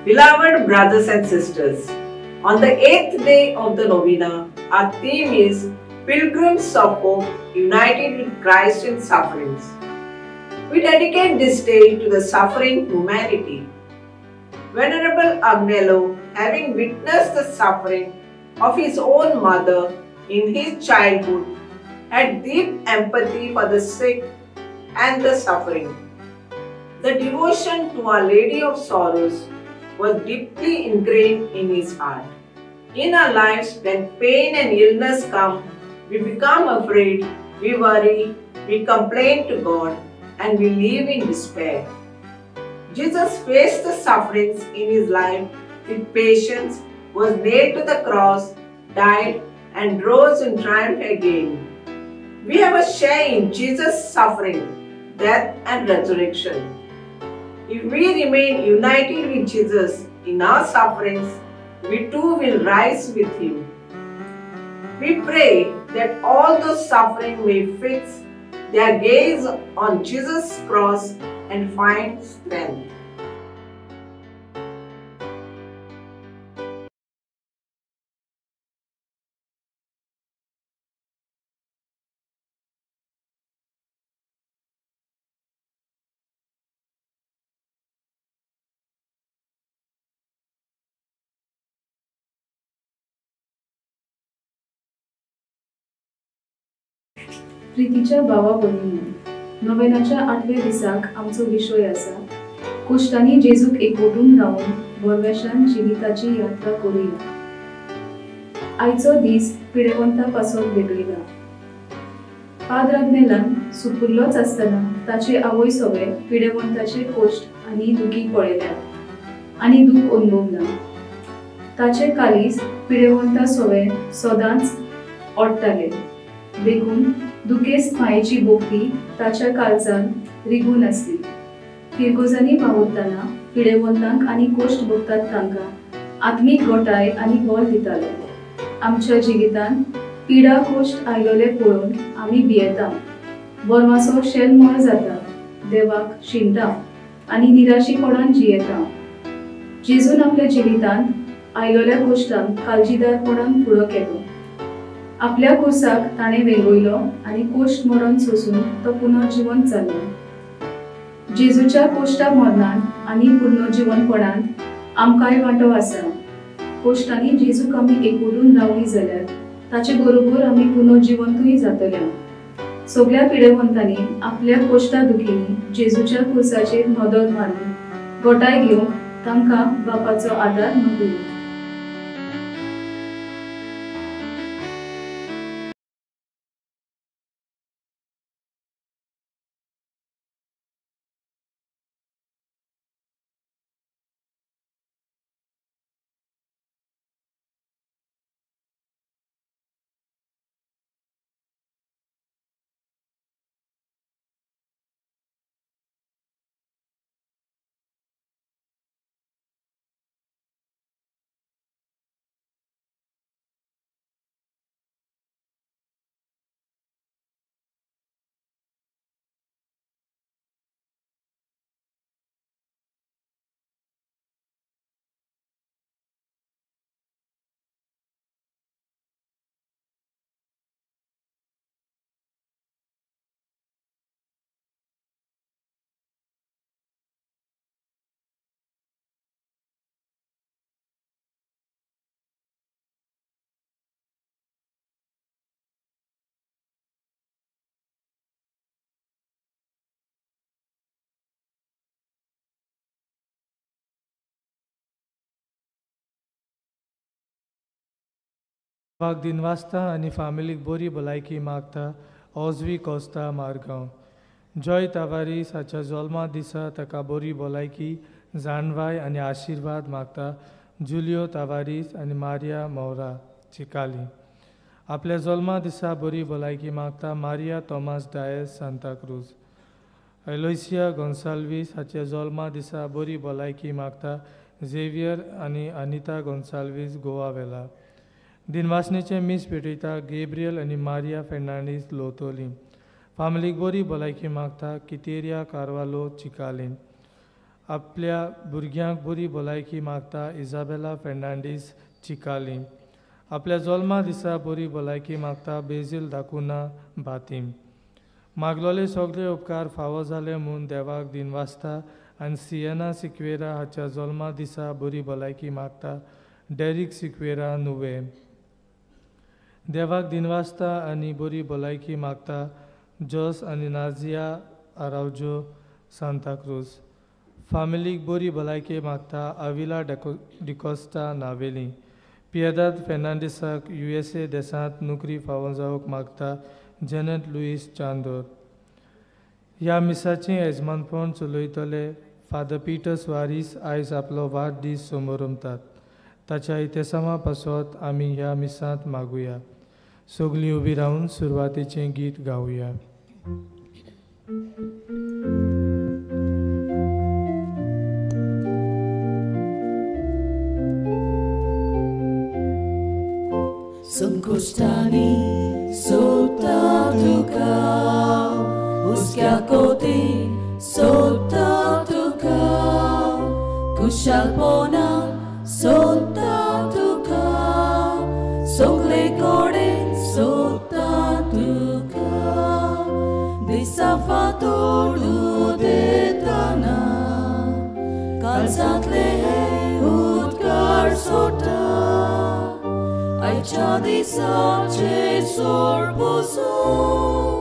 Beloved brothers and sisters, on the 8th day of the novena, our theme is Pilgrims of Hope United with Christ in Sufferings. We dedicate this day to the suffering humanity. Venerable Agnello, having witnessed the suffering of his own mother in his childhood, had deep empathy for the sick and the suffering. The devotion to Our Lady of Sorrows was deeply ingrained in his heart. In our lives, when pain and illness come, we become afraid, we worry, we complain to God, and we live in despair. Jesus faced the sufferings in his life with patience, was nailed to the cross, died, and rose in triumph again. We have a share in Jesus' suffering, death, and resurrection. If we remain united with Jesus in our sufferings, we too will rise with him. We pray that all those suffering may fix their gaze on Jesus' cross and find strength. प्रितीच्या भावा भयणींनो, नोवेनाच्या आठव्या दिसाक आमचो विशय आसा कोश्टांनी जेजूक एकवटून रावन बोरवेशान जिविताची यात्रा करुया. आयचो दीस पिडेवंता पासून भेटयला. पाद्र आग्नेलान सुपुल्लोच आसतना ताचे आवय सोवे पिडेवंताचे कोश्ट आनी दुखी पळयल्यात आनी दूख अनुभवला. ताचे कालीस पिडेवंता सोवे सदांच ओडटाले, देखून दुखेस्त मायेची भोक्ती ताच्या काळजान रिगून आसली. फिरगोजांनी वावुरतना पिडेवंतांक आनी कोश्ट भोगतात तांकां आत्मीक गोटाय आनी बळ दितालो. आमच्या जिवितांत पिडा कोश्ट आयलोले पळोवन आमी भियेता, बोरमासो शेलमळ जाता, देवाक शिणटा आनी निराशीपणान जियेता. जेजून आपल्या जिवितांत आयलोल्या कोश्टांक काळजीदारपणान फुडो केलो. आपल्या कोसाक ताणें वेंगयलो आनी कोश्ट मरण सोसून तो पुनर्जिवन जालो. जेजूच्या कोश्टा मरणान आनी पुनर्जिवनपणान आमकांय वांटो आसा. कोश्टांनी जेजूक आमी एकवटून रावली जाल्यार ताचे बरोबर आमी पुनर्जिवंतूय जातले. सगळ्या पिडेवंतांनी आपल्या कोश्टा दुखींनी जेजूच्या कोसाचेर नदर मारून गोटाय घेवंक तांकां बापाचो आदार मागुया. वाग दिन वाचता आनी फामिलीक बरी भलायकी मागता. ओजवी कोस्ता मारगांव. जॉय तावारीस हाच्या जल्मा दिसा ताका बरी भलायकी, जाणवाय आनी आशिर्वाद मागता. जुलियो तावारीस आनी मारिया मौरा चिकाली. आपल्या जल्मा दिसा बरी भलायकी मागता मारिया थॉमस डायस सांताक्रूज. एलोयसिया गोन्साल्वीस हाच्या जल्मा दिसा बरी भलायकी मागता झेवियर आनी अनिता गोन्साल्वीस गोवा वेला. दिनवासनेचें मीस पेटयता गेब्रियल आनी मारिया फेर्नांडीस लोतोली. फामिलीक बरी भलायकी मागता कितेरिया कार्वालो चिकालीन. आपल्या भुरग्यांक बरी भलायकी मागता इजाबेला फेर्नांडीस चिकाली। आपल्या जल्मा दिसा बरी भलायकी मागता बेजील दाकुना बातीम। मागलोले सगळे उपकार फावो जाले म्हूण देवाक दिनवासता आनी सियेना सिक्वेरा हाच्या जल्मा दिसा बरी भलायकी मागता डेरीक सिक्वेरा नुवे। देवाक दिनवासता आनी बरी भलायकी मागता जस आनी नाजिया आरावजो सांताक्रूज। फामिलीक बरी भलायकी मागता आविला डिकोस्टा नावेली। पियेदाद फेर्नांडीसाक USA देशांत नोकरी फावो जावंक मागता जेनेट लुईस चांदोर। ह्या मिसाचें येजमानपण चलयतले फादर पीटर सुवारीस आयज आपलो वाडदीस समोरमतात। ताच्या इतिहासां पासत आमी ह्या मिसांत मागुया। सगळीं उबी रावन सुरवातेचें गीत गावया। संकुश्टांनी सोदता तुका, हुस्क्या कोती सोदता तुका, खुशालपणान सोदता तुका, सगळे कडेन सोदता तुका, दिसा फांतोडू देताना काळजांतले हे उदकार सोडटा, आयच्या दिसाचे सोड बसून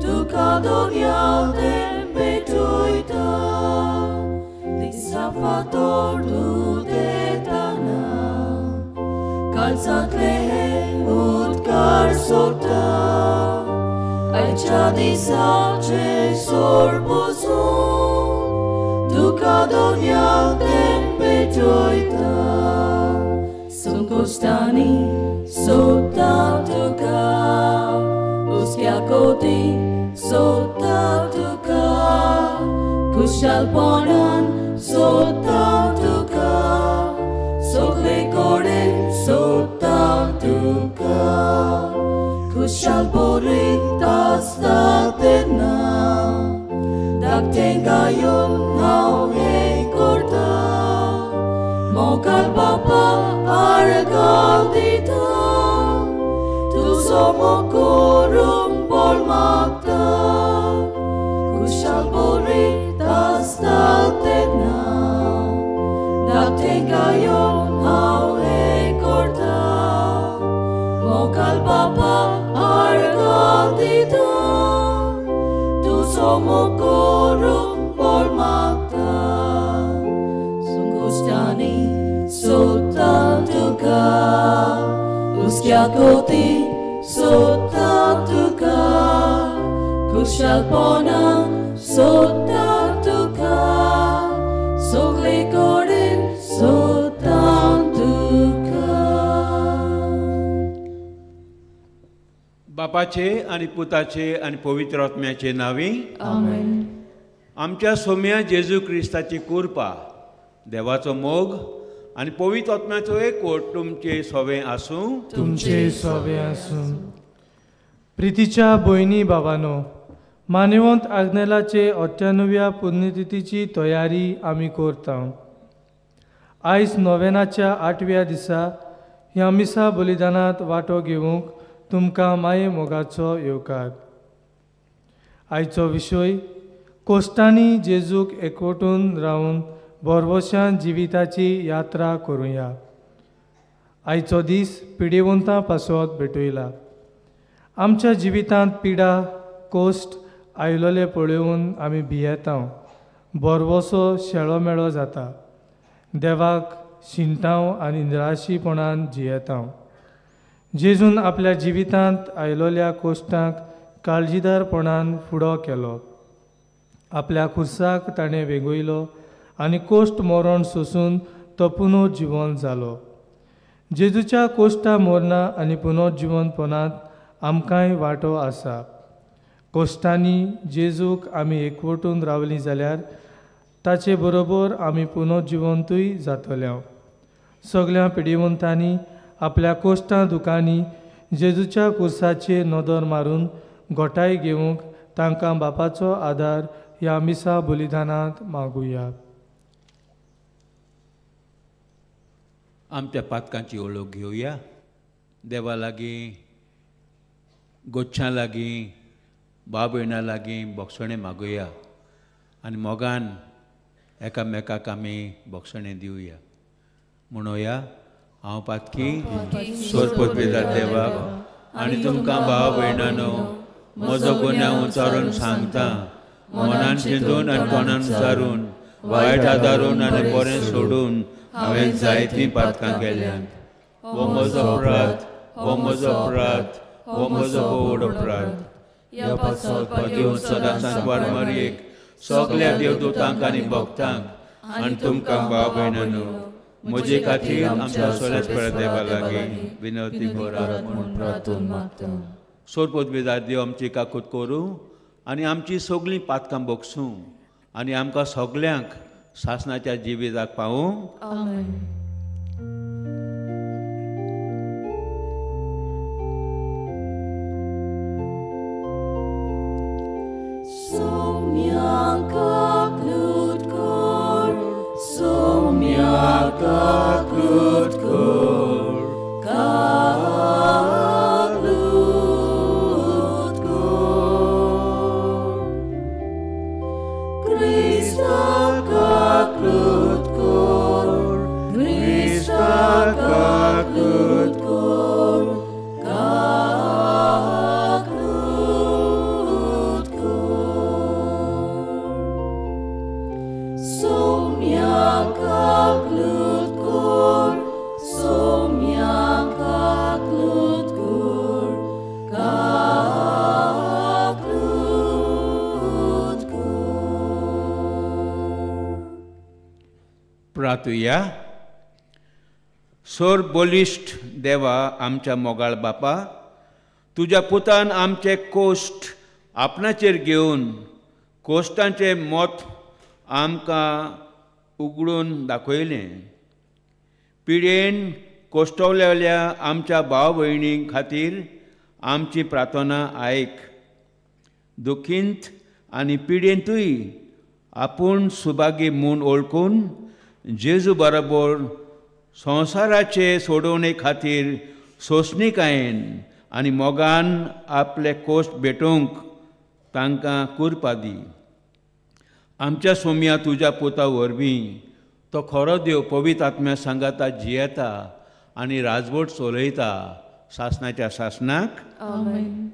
तुका दोनया तें पेटयता, दिसा फांतोडू देताना काळजांतले हे उदकार सोडटा, आयच्या दिसाचे सोड बसून तुका दोनया तें पेटयता। संकोश्टांनी सोदता तुका, हुस्क्या कोती सोदता तुका, खुशालपणान सोदता तुका, सगळे कडेन सोदता तुका, खुशाल बरीत आसता तेन्ना धाकटें गायोन हांव हें करता, मोगाल बापा आर्गां दिता, तुजो मोग करूंक बळ मागता, खुशाल बरीत आसता तेन्ना धाकटें गायोन हांव हें करता, मोगाल बापा आर्गां दिता, तुजो मोग करूंक बळ मागता। संकुश्टांनी सोदता तुका, हुस्क्या कोती सोदता तुका, खुशालपणान सोदता तुका, सगळे कडेन सोदता तुका। बापाचे आनी पुताचे आनी पवित्र आत्म्याचे नांवी आमेन। आमच्या सोम्या जेजू क्रिस्ताची कृपा, देवाचो मोग आनी पवित्र आत्म्याचो एकवट तुमचे सोवे आसूं। तुमचे सोवे आसूं। प्रितीच्या भयणी बाबानो, मानवंत आग्नेलाचे 98व्या पुण्यतिथीची तयारी आमी करता। आयज नोवेनाच्या 8व्या दिसा ह्या मिसा बलिदानांत वांटो घेवंक तुमकां माये मोगाचो येवकार। आयचो विशय कोश्टांनी जेजूक एकवटून रावन भरवशान जिविताची यात्रा करुया। आयचो दीस पिडेवंतां पासत भेटयला। आमच्या जिवितांत पिडा कोश्ट आयलोले पळोवन आमी भियेता, भरवसो शेळोमेळो जाता, देवाक शिणटाव आनी निराशीपणान जियेता। जेजून आपल्या जिवितांत आयलोल्या कोश्टांक काळजीदारपणान फुडो केलो। आपल्या खुर्साक ताणें वेंगयलो आनी कोश्ट मरण सोसून तो पुनर्जिवन जालो। जेजूच्या कोश्टा मरणा आनी पुनर्जिवनपणांत आमकांय वांटो आसा। कोश्टांनी जेजूक आमी एकवटून रावलीं जाल्यार ताचे बरोबर आमी पुनर्जिवंतूय जातले। सगळ्या पिडिवंतांनी आपल्या कोश्टां दुकांनी जेजूच्या कुर्साचेर नदर मारून घोटाय घेवंक तांकां बापाचो आदार ह्या मिसा बलिदानांत मागुया। आमच्या पातकांची ओळख घेवया. देवा लागीं, गोच्छां लागीं, भाव भयणां लागीं बोगसणें मागुया आनी मोगान एकामेकाक आमी बोगसणें दिवया. म्हणोया, हांव पातकी सोरपोतवेदार देवाक आनी तुमकां भाव भयणांनो म्हजो गुन्यांव उचारून सांगता. मनान चिंतून आनी तोंडान उचारून, वायट आदारून आनी बरें सोडून हांवें जायतीं पातकां केल्यांत. हो म्हजो अपराध, हो म्हजो अपराध, हो म्हजो व्हड अपराध. ह्या पासत देव सदां सांकवार मारयेक, सगल्या देवदूतांक आनी भक्तांक आनी तुमकां भाव भयणांनो म्हजे खातीर आमच्या सोलेस्पर देवा लागीं विनवती करात म्हूण प्रार्थना मागता. सोरपोतवेदार देव आमची काकूत करूं आनी आमची सगळीं पातकां बोगसूं आनी आमकां सगल्यांक सासणाच्या जिविताक पावूं. आमेन. प्रातुया. सोर बलिश्ट देवा आमच्या मोगाळ बापा, तुज्या पुतान आमचे कोश्ट आपणाचेर घेवन कोश्टांचें मत आमकां उगडून दाखयलें. पिडेन कोश्टवलेल्या आमच्या भाव भयणीं खातीर आमची प्रार्थना आयक. दुखींत आनी पिडेंतूय आपूण सुभागी म्हूण वळखून जेजू बरोबर संवसाराचे सोडोवणे खातीर सोंसणीकायेन आनी मोगान आपले कोश्ट भेटोवंक तांकां कुरपा दी. आमच्या सोम्या तुज्या पुता वरवीं तो खरो देव पवित्र आत्म्या सांगाता जियेता आनी राजवट चलयता सासणाच्या सासणाक. आमेन.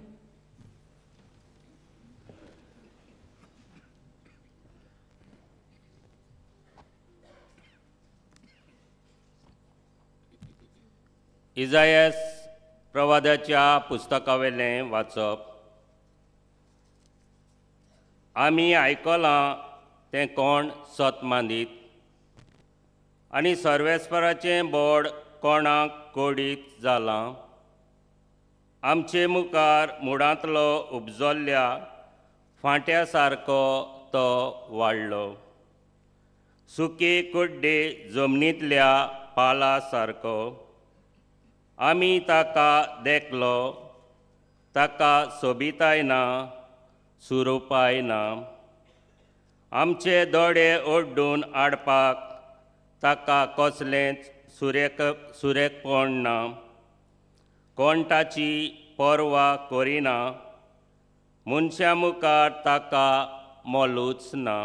इजायस प्रवादाच्या पुस्तकावेलें वाचप. आमी आयकलां तें कोण सत मांदीत आनी सर्वेस्पराचें बोड कोणाक कोडीत जालां. आमचे मुखार मुडांतलो उपजल्ल्या फांट्या सारको तो वाडलो, सुके कुड्डे जमनींतल्या पाला सारको. आमी ताका देखलो, ताका सोबिताय ना, सुरुपाय ना. आमचे दोळे ओड्डून हाडपाक ताका कसलेंच सुरेकपण ना. कोण ताची पर्वा करिना, मनशां मुखार ताका मोलूच ना.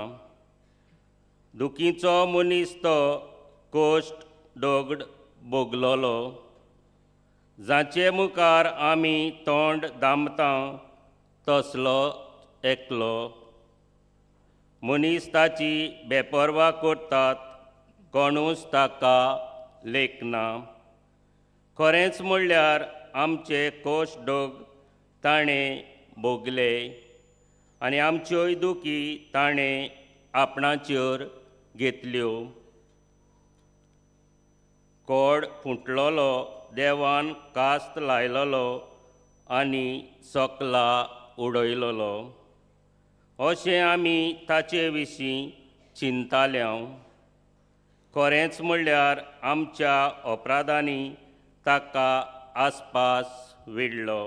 दुखीचो मनीस तो कोश्ट दोगड भोगलोलो, जाचे मुखार आमी तोंड दामता तसलो एकलो. मनीस ताची बेपर्वा करतात, कोणूच ताका लेखना. खरेंच म्हणल्यार आमचे कोश दोग ताणें भोगले आनी आमच्योय दुखी ताणें आपणाचेर घेतल्यो. कोड फुटलोलो देवान कास्त लायलोलो आनी सकला उडयलोलो अशें आमी ताचे विशीं चिंताल्या. खरेंच म्हणल्यार आमच्या अपराधांनी ताका आसपास विडलो,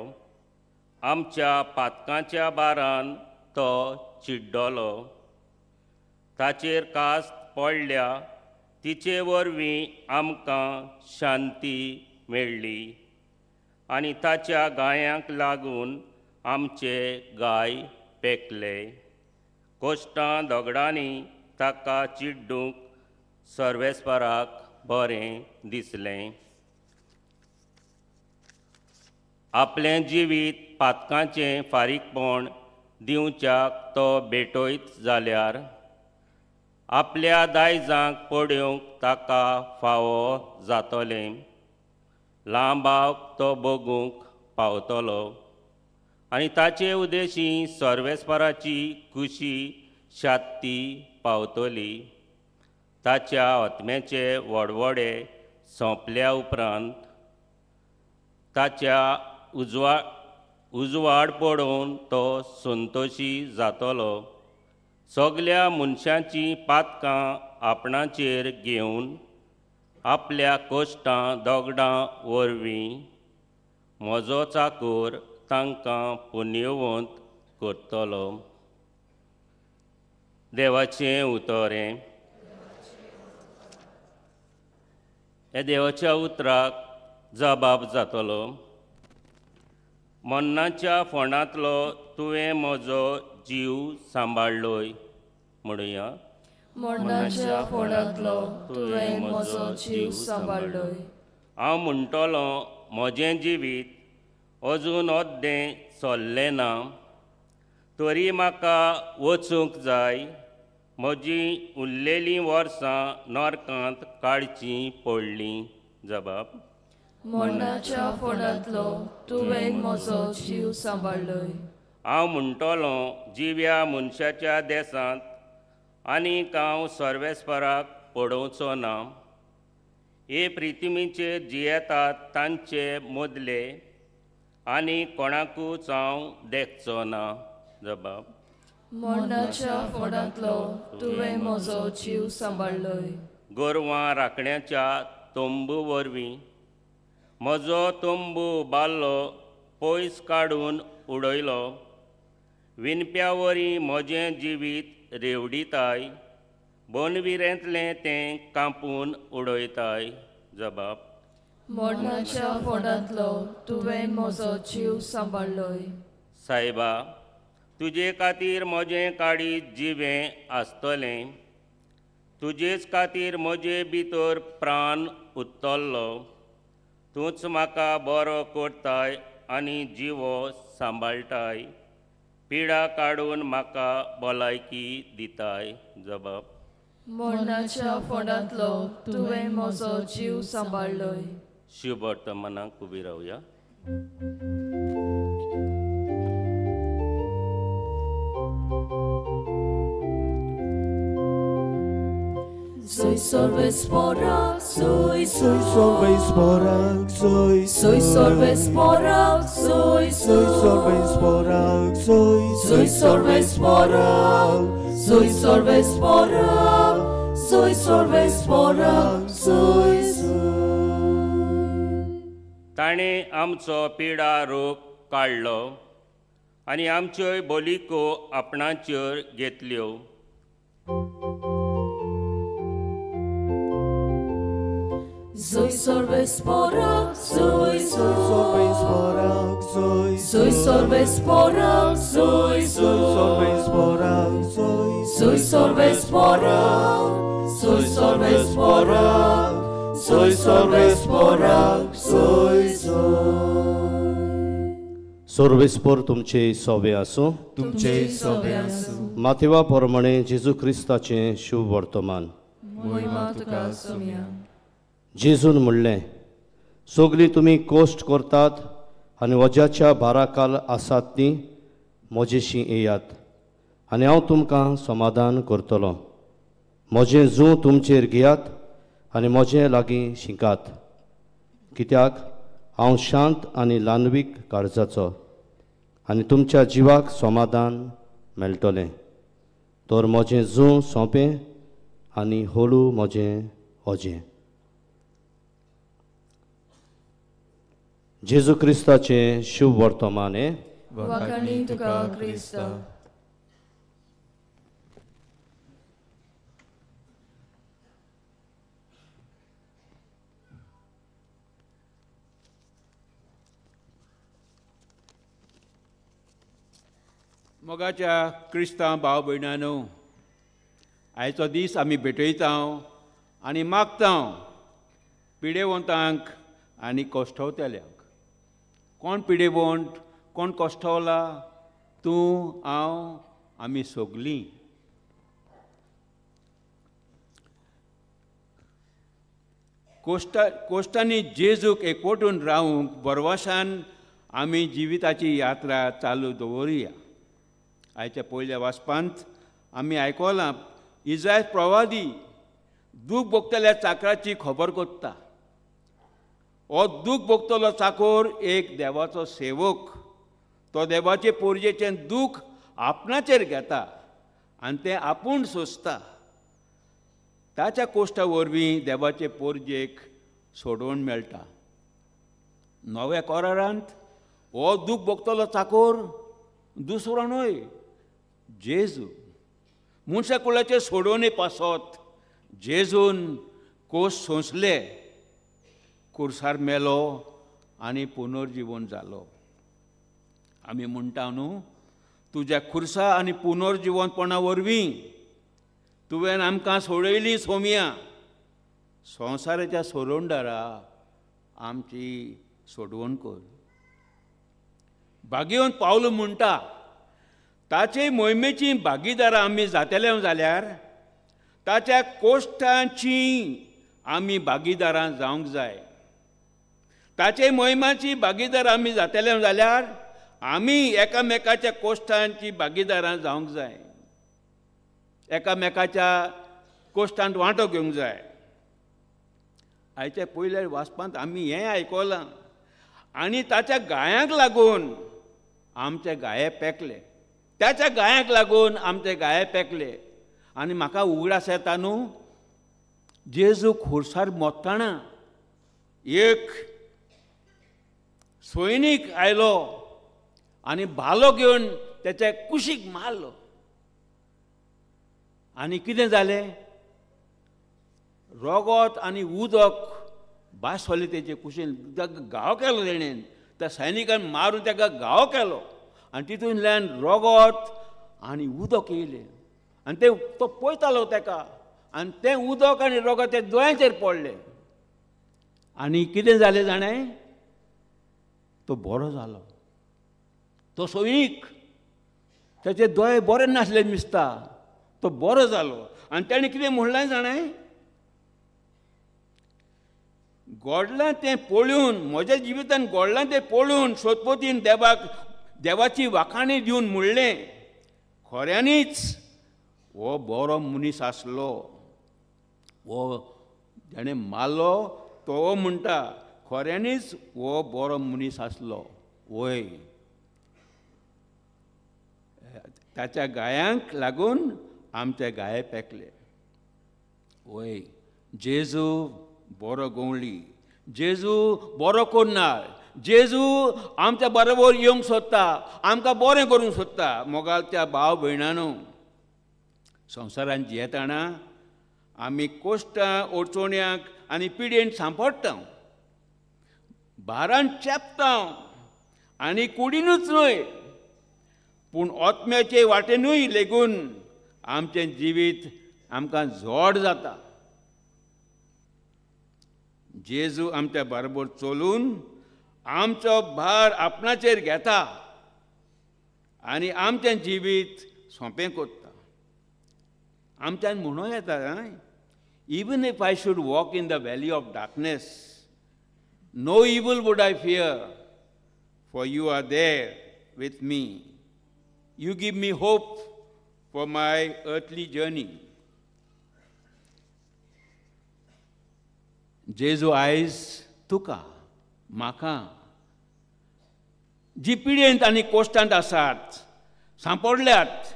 आमच्या पातकांच्या बारान तो चिड्डलो. ताचेर कास्त पडल्या तिचे वरवीं आमकां शांती मेळ्ळी आनी ताच्या गायांक लागून आमचे गाय पेकले. कोश्टां दगडांनी ताका चिड्डूंक सर्वेस्पराक बरें दिसलें. आपलें जिवीत पातकांचें फारीकपण दिवच्याक तो भेटयत जाल्यार आपल्या दायजांक पळोवंक ताका फावो जातलें. लांबाक तो बगूंक पावतलो आनी ताचे उदेशी सर्वेस्पराची खुशी शांती पावतली. ताच्या आत्म्याचे वडवडे सोंपल्या उपरांत ताच्या उजवाड पडोवन तो संतोशी जातलो. सगल्या मनशांचीं पातकां आपणाचेर घेवन आपल्या कश्टां दगडां वरवीं म्हजो चाकोर तांकां पुण्यवंत करतलो. देवाचें उतर हें. ह्या देवाच्या उतराक जबाब जातलो. मन्नाच्या फोंडांतलो तुवें म्हजो जीव सांबाळ्ळोय म्हणुया. मरणाच्या फोंडांतलो तुवें म्हजो जीव सांबाळ्ळोय. हांव म्हणटलो म्हजें जिवीत अजून अद्दें चल्लें ना, तरी म्हाका वचूंक जाय. म्हजीं उरलेलीं वर्सां नरकांत काडचीं पडलीं. जबाब. मरणाच्या फोंडांतलो तुवें म्हजो जीव सांबाळ्ळोय. हांव म्हणटलो जिव्या मनशाच्या देसांत आनीक हांव सर्वेस्पराक पडोवचो ना. हे प्रितिमीचेर जियेतात तांचे मदले आनी कोणाकूच हांव देखचो ना. जबाब. मरणाच्या फोंडांतलो तुवें म्हजो जीव सांबाळ्ळोय. गोरवां राखण्याच्या तंबू वरवीं म्हजो तंबू बाल्लो पयस काडून उडयलो. विणप्या वरी म्हजें जिवीत रेवडिताय, बोनविरेंतलें तें कांपून उडयताय. जबाब. मरणाच्या फोंडांतलो तुवें म्हजो जीव सांबाळ्ळोय. सायबा, तुजे खातीर म्हजें काळीज जिवें आसतलें. तुजेच खातीर म्हजे भितर प्राण उत्तल्लो. तूंच म्हाका बरो करताय आनी जिवो सांबाळटाय. पिडा काडून म्हाका भलायकी दिताय. जबाब. मरणाच्या फोंडांतलो तुवें म्हजो जीव सांबाळ्ळोय. शिववर्तमानाक उबी रावया. Soy sorvesporak, soy soy sorvesporak, soy soy sorvesporak, soy soy sorvesporak, soy soy sorvesporak, soy sorvesporak, soy sorvesporak, soy soy. ताणें आमचो पिडा रोग काडलो आनी आमच्योय बोलिको आपणाचेर घेतल्यो. Soy sorvesporak, soy soy sorvesporak, soy soy sorvesporak, soy soy sorvesporak, soy soy sorvesporak, soy sorvesporak, soy sorvesporak, soy soy. सोर्वेस्पोर तुमचे सोवे आसूं. तुमचे सोवे आसूं. माथेवा प्रमाणे जेजू क्रिस्ताचें शुभ वर्तमान. मोहिमा तुका सोम्या. जेजून म्हणलें, सगळीं तुमी कोश्ट करतात आनी वज्याच्या भाराकाल आसात तीं म्हजेशी येयात आनी हांव तुमकां समाधान करतलो. म्हजें जूं तुमचेर घेयात आनी म्हजें लागीं शिकात, कित्याक हांव शांत आनी ल्हानवीक काळजाचो आनी तुमच्या जिवाक समाधान मेळटलें. तर म्हजें जूं सोंपें आनी हळू म्हजें ओजें. जेजू क्रिस्ताचें शुभ वर्तमान हें. वाखाणी तुका क्रिस्ता. मोगाच्या क्रिस्तांव भाव भयणांनो, आयचो दीस आमी भेटयता आनी मागता पिडेवंतांक आनी कश्टवतल्यांक. कोण पिडेवंत, कोण कश्टवला? तूं, हांव, आमी सगलीं. कोश्टांनी जेजूक एकवटून रावूंक बरवासान आमी जिविताची यात्रा चालू दवरुया. आयच्या पयल्या वाचपांत आमी आयकलां, इजायत प्रवादी दूख भोगतल्या चाकराची खबर कोत्ता. हो दूख भोगतलो चाकोर एक देवाचो सेवक. तो देवाचे पोरजेचें दूख आपणाचेर घेता आनी तें आपूण सोंसता. ताच्या कोश्टा वरवीं देवाचे पोरजेक सोडोवन मेळटा. नव्या करारांत हो दूख भोगतलो चाकोर दुसरो न्हय, जेजू. मनशा कुळाचे सोडोवणे पासत जेजून कोश सोंसले, कुर्सार मेलो आनी पुनर्जिवन जालो. आमी म्हणटा न्हू, तुज्या खुर्सा आनी पुनर्जिवनपणा वरवीं तुवें आमकां सोडयली सोमया. संवसाराच्या सोडवणदारा आमची सोडवण कर. भाग्यवंत पावलो म्हणटा, ताचे मोहिमेची भागीदारां आमी जातले जाल्यार ताच्या कोश्टांची आमी भागीदारां जावंक जाय. ताचे मोहिमाची भागीदारां आमी जातले जाल्यार आमी एकामेकाच्या कोश्टांची भागीदारां जावंक जाय. एकामेकाच्या कोश्टांत वांटो घेवंक जाय. आयच्या पयल्या वाचपांत आमी हें आयकलां, आनी ताच्या गायांक लागून आमचे गाये पेकले. त्याच्या गायांक लागून आमचे गाये पेकले. आनी म्हाका उगडास येता न्हू, जेजू खुर्सार मोत्ताना एक सैनीक आयलो आनी भालो घेवन त्याच्या कुशीक मारलो. आनी कितें जालें? रोगोत आनी उदक भासवलें तेचे कुशीन. ताका घाव केलो तेणेन, त्या सैनिकान मारून ताका घाव केलो आनी तितूंतल्यान रोगोत आनी उदक येयलें. आनी ते तो पळयतालो ताका, आनी तें उदक आनी रोगोत त्या दोळ्यांचेर पडलें. आनी कितें जालें जाणें? तो बरो जालो. तो सैनीक, ताचे दोळे बरे नासले दिसता, तो बरो जालो. आनी ताणें कितें म्हणलें जाणें? घडलां तें पळोवन, म्हज्या जिवितान घडलां तें पळोवन सोदपोतीन देवाक देवाची वाखाणी दिवन म्हणलें, खऱ्यांनीच हो बरो मनीस आसलो. हो जाणें मारलो तो म्हणटा, खऱ्यांनीच हो बरो मनीस आसलो. वय, ताच्या गायांक लागून आमचे गाये पेकले. वय, जेजू बरो गवळी, जेजू बरो कोन्नाळ, जेजू आमच्या बरोबर येवंक सोदता, आमकां बरें करूंक सोदता. मोगाच्या भाव भयणांनो, संवसारांत जियेतना आमी कोश्टां, अडचण्यांक आनी पिडेन सांपडटा, भारान चेपता आनी कुडीनूच न्हय पूण आत्म्याचे वाटेनूय लेगून आमचें जिवीत आमकां जोड जाता. जेजू आमच्या बरोबर चलून आमचो भार आपणाचेर घेता आनी आमचें जिवीत सोंपें करता. आमच्यान म्हणूं येता, even if I should walk in the valley of darkness, no evil would I fear, for you are there with me. You give me hope for my earthly journey. जेजू आयज तुका म्हाका जी पिडेंत आनी कोश्टांत आसात, सांपडल्यात,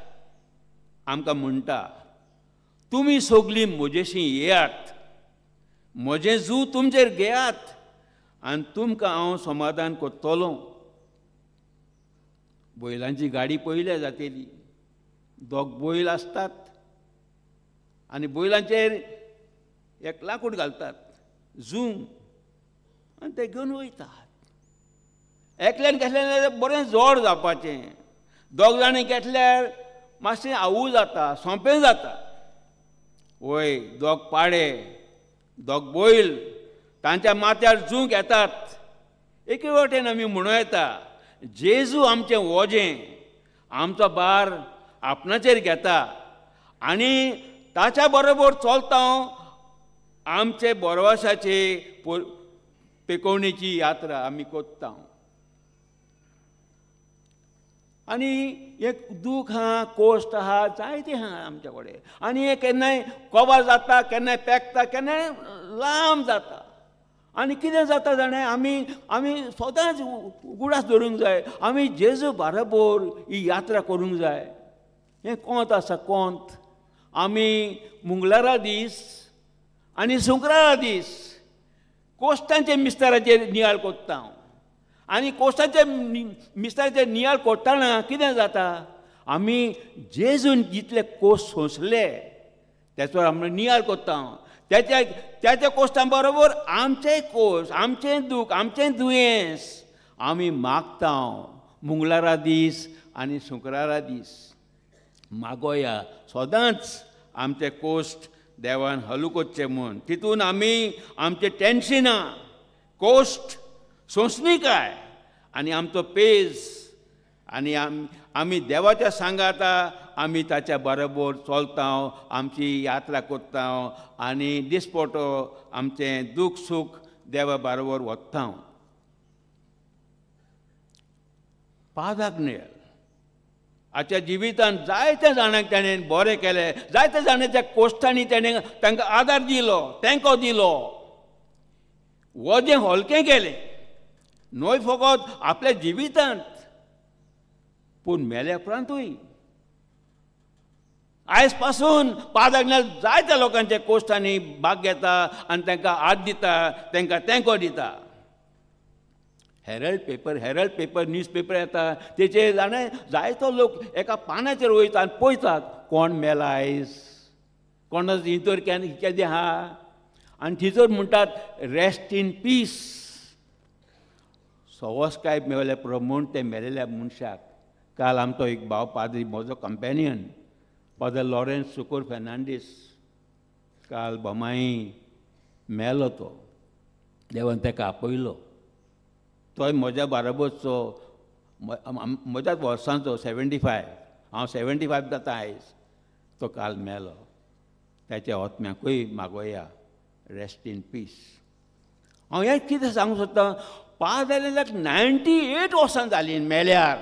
आमकां म्हणटा, तुमी सगलीं म्हजेशी येयात, म्हजें जू तुमचेर घेयात आनी तुमकां हांव समाधान करतलो. बैलांची गाडी पळयल्या जातली, दोग बैल आसतात आनी बैलांचेर एक लाकूड घालतात, जूं, आनी ते घेवन वयतात. एकल्यान घेतल्यान बरें जोड जावपाचें, दोग जाणां घेतल्यार मातशें आवू जाता, सोंपें जाता. वय दोग पाडे, दोग बैल तांच्या माथ्यार जूंक येतात. एके वटेन आमी म्हणूं येता जेजू आमचें वजें, आमचो भार आपणाचेर घेता आनी ताच्या बरोबर चलता. आमचे बरवासाचे पेकोवणेची यात्रा आमी कोत्ता. आनी एक दूख आहा, कोश्ट आहा, जायते आहा आमच्या कडेन. आनी हे केन्नाय कबार जाता, केन्नाय पेकता, केन्नाय लांब जाता. आनी कितें जाता जाणें, आमी आमी सदांच उगडास दवरूंक जाय आमी जेजू बरोबर ही यात्रा करूंक जाय. हें कोंत आसा, कोंत. आमी मुंगलारा दीस आनी शुक्रारा दीस कोश्टांचे मिस्ताराचेर नियाळ कोत्ता. आनी कोश्टांचे मिस्ताराचेर नियाळ कोत्ताना कितें जाता, आमी जेजून जितले कोश्ट सोंसले तेचो आमी नियाळ कोत्ता. त्याच्या त्याच्या कोश्टां बरोबर आमचेय कोश्ट, आमचें दूख, आमचें दुयेंस आमी मागता. मुंगलारा दीस आनी शुक्रारा दीस मागोया सदांच आमचे कोश्ट देवान हलू करचें म्हूण. तितून आमी आमचें टेन्शनां, कोश्ट, सोंसणीकाय आनी आमचो पेज आनी आमी देवाच्या सांगाता आमी ताच्या बरोबर चलता, आमची यात्रा करता आनी दिसपटो आमचें दूख सूख देवा बरोबर वता. पादाग्नेल आच्या जिवितान जायत्या जाणांक ताणें बरें केलें, जायत्या जाणांच्या कोश्टांनी ताणें तांकां आदार दिलो, तेंको दिलो, वजें हलकें केलें. न्हय फकत आपल्या जिवितांत पूण मेल्या उपरांतूय. आयज पासून पादाग्नेल जायत्या लोकांच्या कोश्टांनी भाग घेता आनी तांकां हात दिता, तांकां तेंको दिता. Herald paper, Herald paper, news paper येता तेचेर जाणें जायतो लोक एका पानाचेर वयता आनी पळयतात कोण मेला आयज, कोणाचो इंतोर केदें आहा. आनी थंयसर म्हणटात रेस्ट इन पीस. सवसकाय मेवल्या पुरो म्हूण ते मेलेल्या मनशाक. काल आमचो एक भाव पाद्री, म्हजो कंपेनियन फादर लॉरेन्स सुकोर फेर्नांडीस, काल बमाई मेलो तो. देवान ताका आपयलो. तोय म्हज्या बाराबरचो, म्हज्याच वर्सांचो, 75, हांव 75 जाता आयज. तो काल मेलो. ताच्या आत्म्याकूय मागोया रेस्ट इन पीस. हांव हें कितें सांगूंक सोदतां, पाद 98 वर्सां जालीं मेल्यार.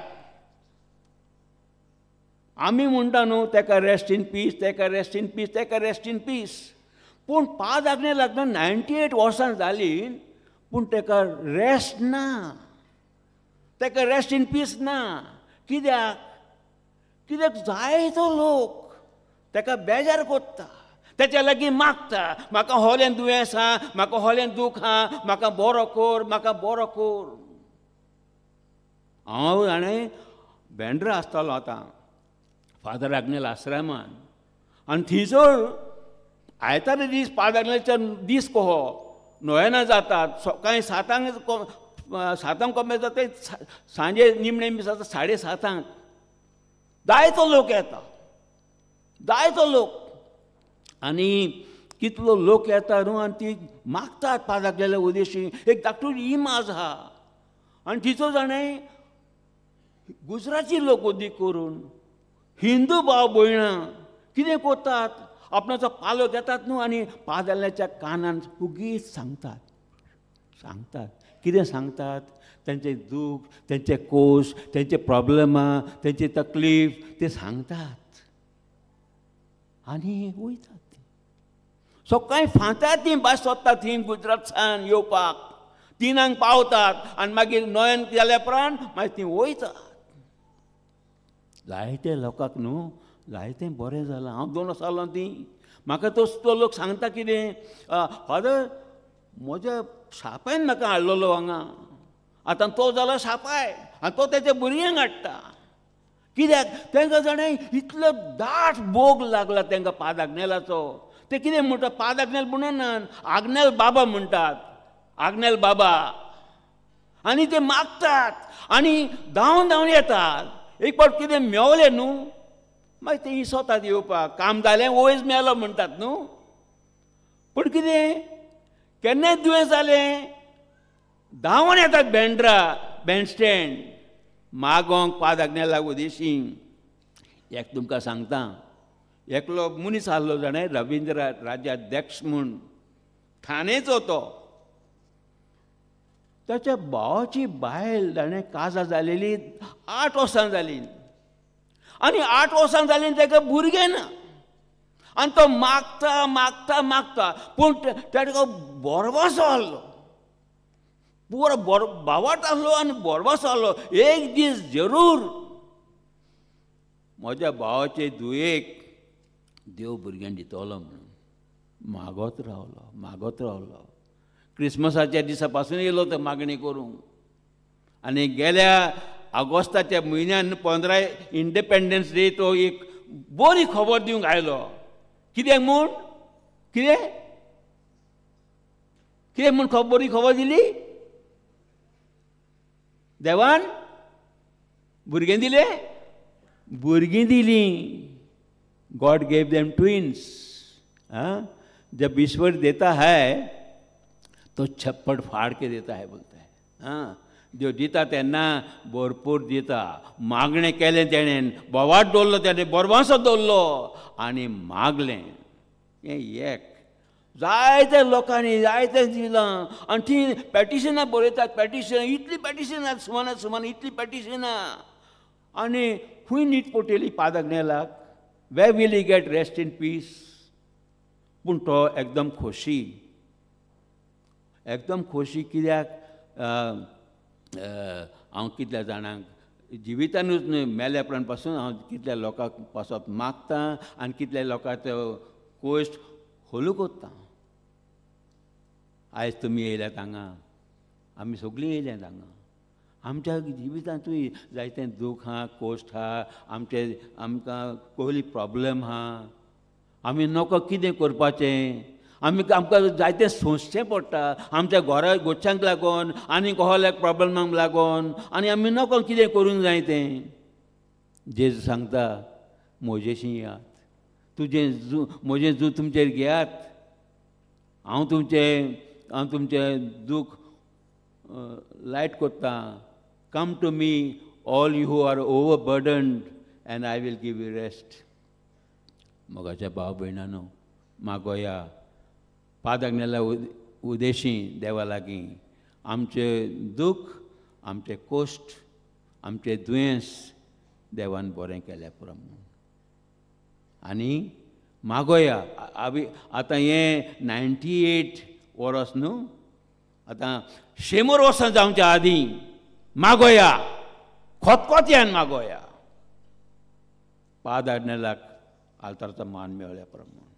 आमी म्हणटा न्हू ताका रेस्ट इन पीस, ताका रेस्ट इन पीस, ताका रेस्ट इन पीस. पूण पाद आग्नेलाक 98 वर्सां जालीं पूण ताका रेस्ट ना, ताका रेस्ट इन पीस ना. कित्याक? कित्याक जायतो लोक ताका बेजार कोत्ता, ताच्या लागीं मागता, म्हाका होलें दुयेंस आहा, म्हाका होलें दूख आहा, म्हाका बरो कोर, म्हाका बरो कोर. हांव जाणें बेंड्रा आसतालो आतां फादर आग्नेल आश्रमान, आनी थंयसर आयतारा दीस फादर आग्नेलच्या दीस कहो नोयेना जातात. सकाळीं सातांक सातांक कमी जाता, सांजे निमणे मीस जाता 7:30. जायतो लोक येता, जायतो लोक. आनी कितलो लोक येता न्हू, आनी ती मागतात फादर आग्नेला उदेशी. एक धाकटुली इमाज आहा आनी तिचो जाणें गुजराती लोक उदीक करून हिंदू भाव भयणां कितें करतात, आपणाचो पालो घेतात न्हू आनी पादाल्याच्या कानान उगीच सांगतात, सांगतात. कितें सांगतात? तांचें दूख, तांचे कोश, तांचे प्रॉब्लमां, तांची तकलीफ ते सांगतात आनी वयतात. सकाळीं फांत्यार ती बस सोदतात थंय गुजरात सान येवपाक, 3 पावतात आनी मागीर 9 जाल्या उपरांत मागीर ती वयतात. जायते लोकांक न्हू जायतें बरें जालां. हांव 2 वर्सां जालो ती म्हाका तो लोक सांगता कितें, फादर म्हज्या सापायन म्हाका हाडलेलो हांगा, आतां तो जालो सापाय आनी तो तेच्या भुरग्यांक हाडटा. कित्याक? तांकां जाणें इतलो दाट बोग लागला तांकां पाद आग्नेलाचो. ते कितें म्हणटात, पाद आग्नेल म्हणनात, आग्नेल बाबा म्हणटात, आग्नेल बाबा. आनी ते मागतात आनी धांवन धांवन येतात. एक फावट कितें मेवलें न्हू मागीर तें इसोतात येवपाक, काम जालें वयज मेलो म्हणटात न्हू. पूण कितें केन्नाय दुयेंस जालें धांवून येतात बेंड्रा बँडस्टँड मागोंक पाद उदेशी. एक तुमकां सांगता, एकलो मनीस आहलो जाणें रविंद्र राज्याध्यक्ष म्हूण ठाणेचो तो, ताच्या भावाची बायल जाणें काजार जालेली 8 वर्सां जालीं आनी 8 वर्सां जालीं ताका भुरगें ना आनी तो मागता मागता मागता पूण ताका बोरवासो आहलो, पुरो बावाट आहलो आनी बोरवासो आहलो. एक दीस जरूर म्हज्या भावाचे दुयेक देव भुरग्यांक दितलो म्हणून मागत रावलो मागत रावलो. क्रिसमसाच्या दिसा पासून येयलो तो मागणी करूंक आनी गेल्या ऑगस्टाच्या म्हयन्यान 15 इंडिपेंडन्स डे तो एक बरी खबर दिवंक आयलो. कित्याक म्हूण कितें कितें म्हूण बरी खबर दिली? देवान भुरगें दिलें, भुरगीं दिलीं. God gave them twins. हाँ, जब ईश्वर देता है तो छप्पड़ फाड़ के देता है बोलता है. हाँ, देव दिता तेन्ना भरपूर दिता. मागणें केलें तेणेन, बोवाट दवरलो तेणें, बोरवांसो दवरलो आनी मागलें. हें एक जायते लोकांनी जायते दिलां आनी तीं पेटिशनां बरयतात, पेटिशनां इतलीं पेटिशनां सुमाना सुमान इतलीं पेटिशनां आनी खंय न्हीद पडटली पादग्नेलाक? Where will he get rest in peace? पूण तो एकदम खोशी, एकदम खोशी. कित्याक हांव कितल्या जाणांक जिवितानूच न्हय मेल्या उपरांत पासून हांव कितल्या लोकांक पासत मागता आनी कितल्या लोकांक कोश्ट होलू कोत्ता. आयज तुमी येयल्यात हांगा, आमी सगळीं येयल्यात हांगा. आमच्या जिवितांतूय जायते दूख आहा, कोश्ट आहा, आमचे आमकां कसली प्रॉब्लम आहा, आमी नको कितें करपाचें, आमी आमकां जायतें सोंसचें पडटा आमच्या घरा गोश्टांक लागून आनी कसल्या प्रॉब्लमांक लागून आनी आमी नको कितें करूंक जाय तें. जेजू सांगता म्हजेशी येयात, तुजें जू म्हजें जू तुमचेर घेयात, हांव तुमचें दूख लायट करता. Come to me all you who are overburdened and I will give you rest. मोगाच्या भाव भयणानो मागोया पादग्नेला उदेशी देवा लागीं आमचें दूख, आमचें कोश्ट, आमचें दुयेंस देवान बरें केल्या पुरो म्हूण. आनी मागोया. आतां हें 98 वर्स न्हू, आतां 100 वर्सां जावच्या आदीं मागोया, खोतखोत्यान मागोया. पाद आडनेलाक आल्तारचो मान मेळ्ळ्या प्रमाण.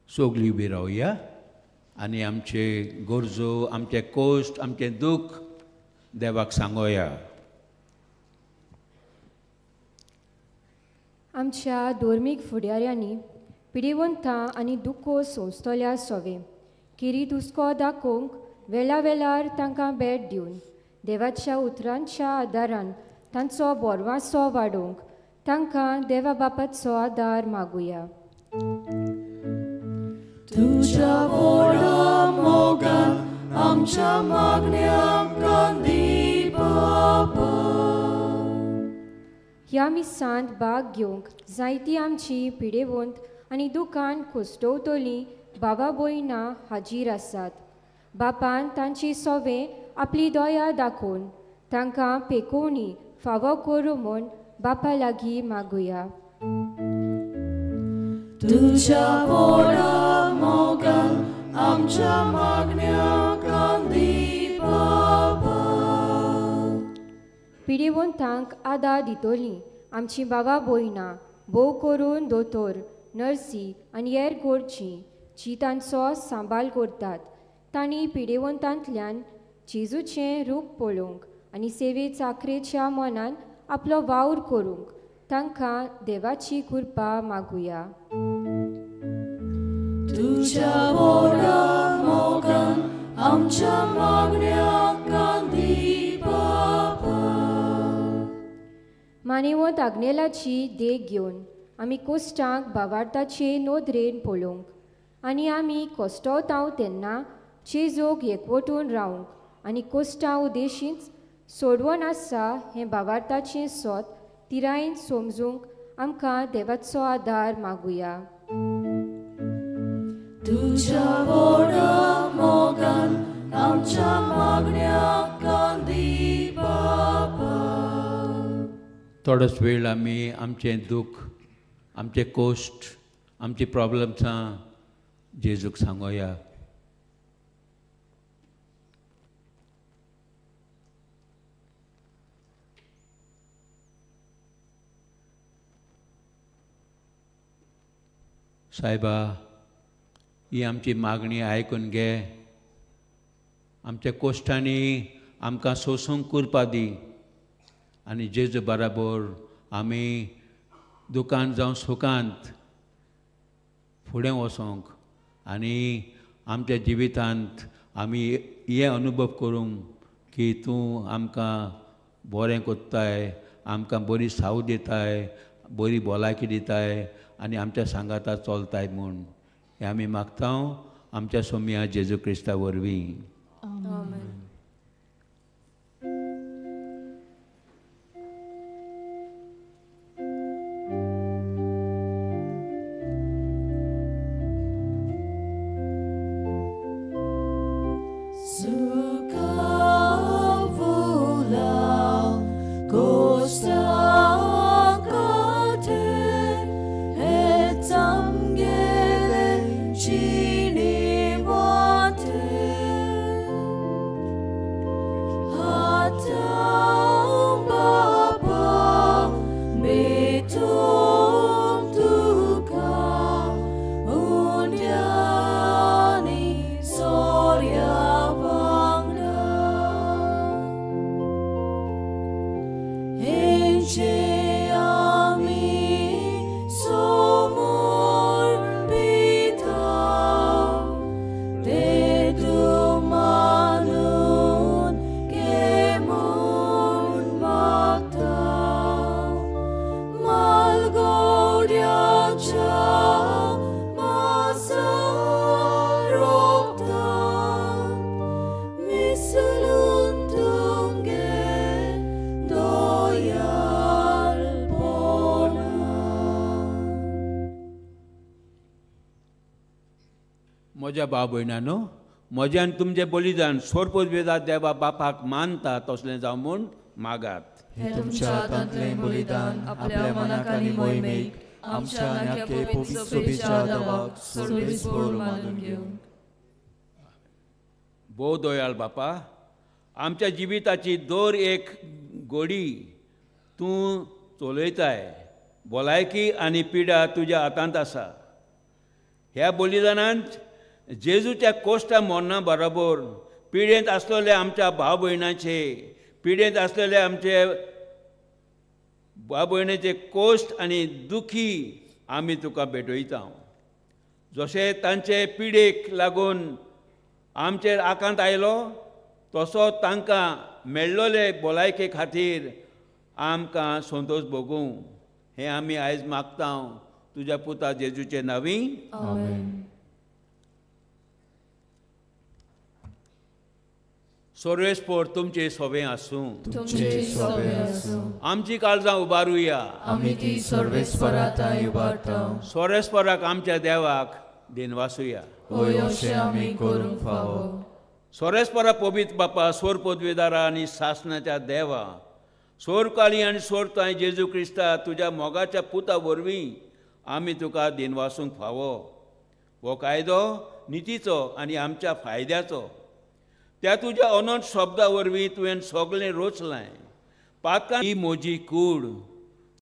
सगळीं उबी रावया आनी आमचे गरजो, आमचे कोश्ट, आमचें दूख देवाक सांगोया. आमच्या धर्मीक फुडाऱ्यांनी पिडेवंतां आनी दुखो सोंसतल्या सोवे किरीत हुस्को दाखोवंक वेळा वेळार तांकां भेट दिवन देवाच्या उतरांच्या आदारान तांचो बोरवासो वाडोवंक तांकां देवा बापाचो आदार मागुया. तुझ्या व्हडा मोगान आमच्या मागण्यांक दी बाबा. ह्या मिसांत भाग घेवंक जायती आमची पिडेवंत आनी दुकान खोसटवतलीं बाबा भयणां हाजीर आसात. बापान तांची सोवे आपली दया दाखोवन तांकां पेकोवणी फावो करूं म्हूण बापा लागीं मागुया. तुझ्या व्हडा मोगान आमच्या मागण्यांक दी बाबा. पिडेवंतांक आदार दितलीं आमची बाबा भयणां, भोव करून दोतोर, नर्सी आनी हेर गोरजी जी तांचो सांबाळ करतात, तांणी पिडेवंतांतल्यान जेजूचें रूप पळोवंक आनी सेवे चाकरेच्या मनान आपलो वावर करूंक तांकां देवाची कृपा मागुया. तुझ्या व्हडा मोगान आमच्या मागण्यांक दी बापा. मानेवंत आग्नेलाची देख घेवन आमी कोश्टांक भावार्थाचे नदरेन पळोवंक आनी आमी कोश्टवताव तेन्ना चेजोक एकवटून रावंक आनी कोश्टां उदेशींच सोडवण आसा हें भावार्थाचें सोत तिरायेन समजूंक आमकां देवाचो आदार मागुया. तुझ्या व्हडा मोगान आमच्या मागण्यांक दी बापा. थोडोच वेळ आमी आमचें दूख, आमचे कोश्ट, आमची प्रॉब्लम्सां जेजूक सांगोया. सायबा, ही आमची मागणी आयकून घे. आमच्या कोश्टांनी आमकां सोंसूंक कुरपा दी आनी जेजू बराबर आमी दुकान जावं सुखांत फुडें वचोंक आनी आमच्या जिवितांत आमी हे अनुभव करूंक की तूं आमकां बरें कोत्ताय, आमकां बरी साव दिताय, बरी भलायकी दिताय आनी आमच्या सांगाता चलताय म्हूण हें आमी मागता आमच्या सोम्या जेजू क्रिस्ता वरवीं. आमेन. म्हज्या भाव भयणानो, म्हज्यान तुमचें बलिदान सोरपोत देवा बापाक मानता तसलें जावं म्हूण मागात. हें तुमच्या हातांतलें बलिदान आपल्या मनाक आनी मोहिमेक आमच्या आनी पवित्र सभेच्या देवाक सर्वेस्पर मानून घेवं. भोव दयाळ बापा, आमच्या जिविताची दर एक घडी तूं चलयताय. भलायकी आनी पिडा तुज्या हातांत आसा. ह्या बलिदानांत जेजूच्या कोश्टा मरणा बरोबर पिडेंत आसलेल्या आमच्या भाव भयणाचे, पिडेंत आसलेल्या आमचे भाव भयणाचे कोश्ट आनी दुखी आमी तुका भेटयता. जशें तांचे पिडेक लागून आमचेर आकांत आयलो तसो तांकां मेळ्ळोले भलायके खातीर आमकां संतोश भोगूं हें आमी आयज मागता तुज्या पुता जेजूचे नांवी. आमेन. सर्वेस्पर तुमचे सोबें आसूं. तुमचे सोबें आसूं. आमची काळजां उबारुया. आमी ती सर्वेस्परा थांय उबारता. सर्वेस्पराक आमच्या देवाक दिनवासुया. होय, अशें आमी करूंक फावो. सर्वेस्परा पवित्र बापा, सोर पदवेदारा आनी सासणाच्या देवा, सोर काली आनी सोर तांय जेजू क्रिस्ता तुज्या मोगाच्या पुता वरवीं आमी तुका दिनवासूंक फावो. हो कायदो नितीचो आनी आमच्या फायद्याचो. त्या तुज्या अनंत शब्दा वरवीं तुवें सगळें रोचलें. पातकां ही म्हजी कूड